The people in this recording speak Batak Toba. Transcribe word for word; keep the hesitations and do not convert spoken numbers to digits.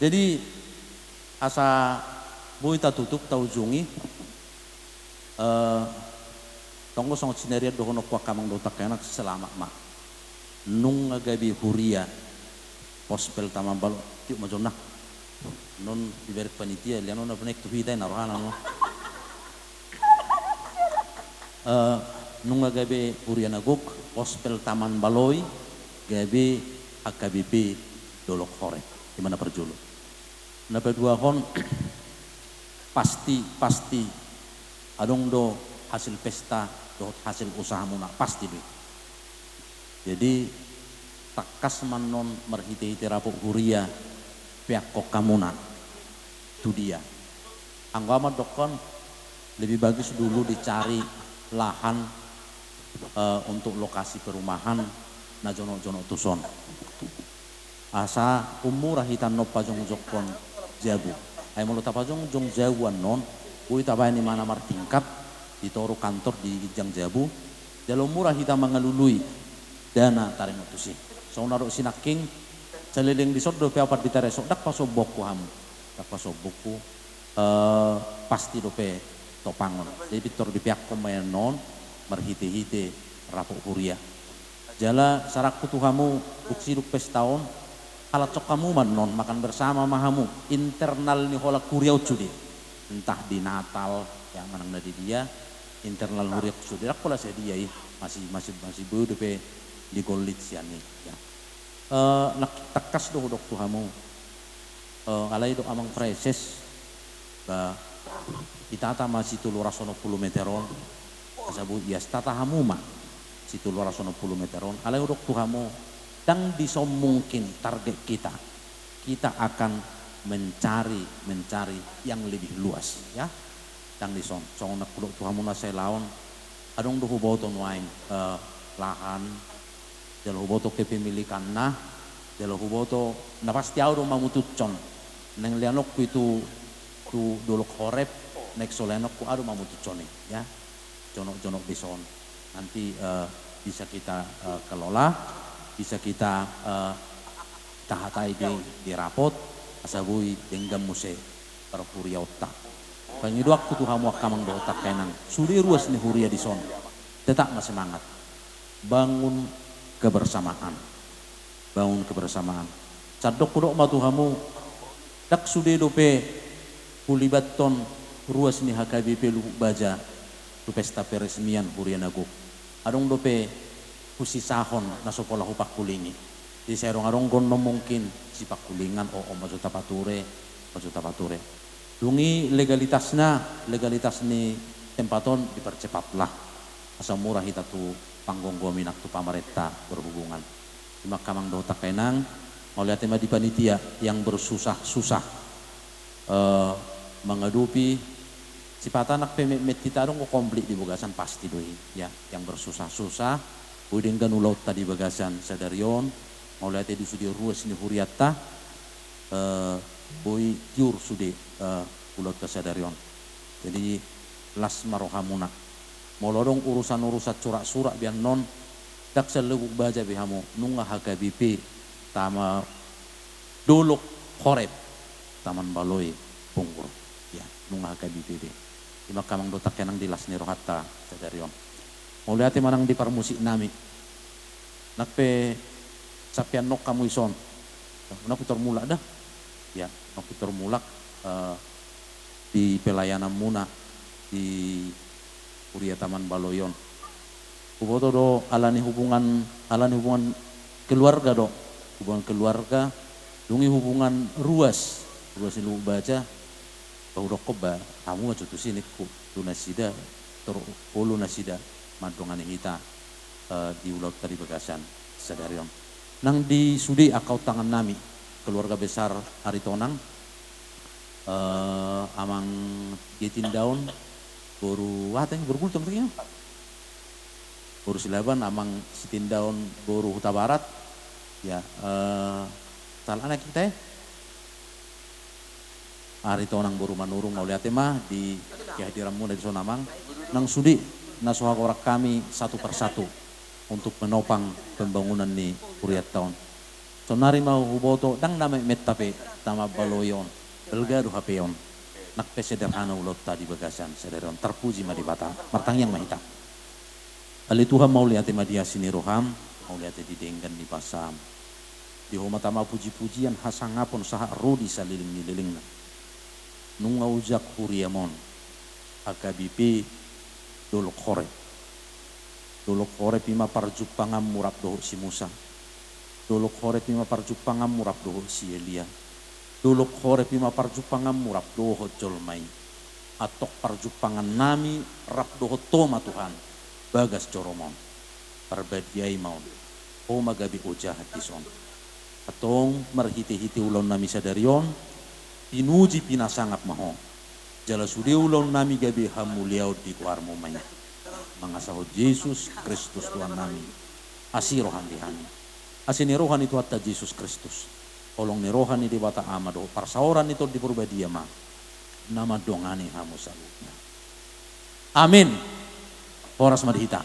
Jadi, asa boi tatutup, taujungi, eh, tonggo songon sinarian dohononku angka amang dohot angka inang, selamat ma. Nunga gabe huria Pospel Taman Baloi, tiop ma jolo na. Non diberek panitia, lianon na bonek tu hita i na rohana, no. Eh, nunga gabe huria na gok, Pospel Taman Baloi, gabe H K B P Dolok Horeb. Ima na parjolo. Na paduahon, pasti, pasti, adong do hasil pesta dohot hasil usahamuna, pasti do i. Jadi, tangkas ma annon marhite-hite rapot huria, peakkon hamuna tu dia. Anggo au mandokkon, lebih bagus dulu dicari lahan, eh, untuk lokasi perumahan na jonok-jonok tuson. Asa ummurah hita annon pajongjongkon jabu. Ai molo tapajongjong jabu annon, boi tabaen imana martingkat, di toru kantor di ginjang jabu, jala ummurah hita mangalului dana taringot tusi. Songon na dok sinangkin, saleleng dison dope au pandita resort, ndang pasombongku hamu. Ndang pasombongku, eh, pasti dope topangon. Jadi pintor dipeakkon ma i annon, marhite-hite rapot huria. Jala saranku tu hamu, dung sidung pesta on, halashon hamu ma annon, makan bersama ma hamu, internal ni holan huria on sude. Entah di Natal, ya, manang na di dia, internal huria on sude, ndang pola sadia i, masih, masih, masih boi dope digollit sian i, ya. Eh, na tangkas do hudok tu hamu. Eh, alai dok amang praeses, ba, itata ma situlu ratus onom pulu meter on, asa boi ias, tata hamu ma situlu ratus onom pulu meter on, alai hudok tu hamu, ndang dison mungkin target kita. Kita akan mencari, mencari yang lebih luas, ya. Ndang dison, songon na hudok tu hamu na sai laon, adong do huboto nuaeng, eh, lahan, jala huboto kepemilikanna, jala huboto, na pasti au do mamutushon. Naeng leanonku i tu, tu Dolok Horeb, naeng so leanonku au do mamutushon i, ya. Jonok-jonok dison. Nanti, eh, bisa kita, eh, kelola, bisa kita, eh, tahatai di, di rapot, asa boi denggan muse parhuriaonta. Pangidoanku tu hamu angka amang dohot angka inang, sude ruas ni huria dison, tetap ma semangat. Bangun kebersamaan. Bangun kebersamaan. Sandok hudok ma tu hamu, ndang sude dope hulibathon ruas ni H K B P Lubuk Baja tu pesta peresmian huria na gok. Adong dope husisahon na so pola hupangkulingi. Jadi sai adong-adong do annon mungkin sipangkulingan, o, on ma jo tapature, on ma jo tapature. Dung i legalitasna, legalitas ni tempat on dipercepatlah. Asa murah hita tu panggomgomi nang tu pamarenta berhubungan. Ima angka amang dohot angka inang, mauliate ma di panitia yang bersusah-susah, eh, mengadopi, sipata nang pe metmet hita adong do komplit di bagasan pasti do i, ya, yang bersusah-susah, boi denggan ulaonta di bagasan sadari on, mauliate di sude ruas ni hurianta, eh, boi tiur sude, eh, ulaonta sadari on. Jadi, las ma rohamuna. Molo adong urusan-urusan surak-surak be annon, ndang sian Lubuk Baja be hamu, nunga H K B P, Taman Dolok Horeb, Taman Baloi Punggur. Ya, nunga H K B P be. Ima angka amang dohot angka inang di las ni rohanta sadari on. Mauliate ma nang di parmusiknami. Nang pe sampean nong hamu dison. Nang pintor mulak da. Ya, nang pintor mulak, eh, di pelayananmuna di Huria Taman Baloi on. Huboto do ala ni hubungan, ala ni hubungan keluarga do. Hubungan keluarga, dung i hubungan ruas, ruas ni Lubuk Baja, ba hudokkon ba, hamu ma jo tusi ningku, tu nasida, tor olo nasida mandongani hita, eh, di ulaonta di bagasan sadari on. Nang di sude angka ontangannami, keluarga besar Aritonang, eh, Amang Sitindaon, boru, aha tadi, boru Gultom tadi, ya? Boru Silaban, Amang Sitindaon, boru Hutabarat, ya, eh, salah anak kita, ya? Aritonang boru Manurung, mauliate ma di kehadiranmuna dison, Amang. Nang sude na so hagorahon hami satu per satu untuk menopang pembangunan ni hurianta on. Saonari ma huboto, ndang na metmet hape, tama baloi on, balga do hape on. Nang pe sederhana ulaonta di bagasan sadari on, tarpuji ma Debata. Martangiang ma hita. Ale Tuhan, mauliate ma di asi ni roham, mauliate di denggan ni basaM. Di Ho ma tama puji-pujian, hasangapon sahat ro di saleleng ni lelengna. Nunga ujak huriaM on, H K B P, dolok Horeb. Dolok Horeb i ma parjumpanganmu rap dohot si Musa. Dolok Horeb i ma parjumpanganmu rap dohot si Elia. Dolok Horeb i ma parjumpanganmu rap dohot jolma i. Antong parjumpangannami rap dohot Ho ma Tuhan, bagas joroM on. Parbadiai ma on. Ho ma gabe ojahan dison. Antong marhite-hite ulaonnami sadari on, pinuji pinasangap ma Ho. Jala sude ulaonnami gabe hamuliaon di goarMu ma i. Mangasahon Jesus Kristus Tuhannami, asi rohaM di hami. Asi ni roha ni Tuhanta Jesus Kristus, holong ni roha ni Debata Ama dohot parsaoran ni Tondi Parbadia ma na mandongani hamu saluhutna. Amin. Horas ma di hita.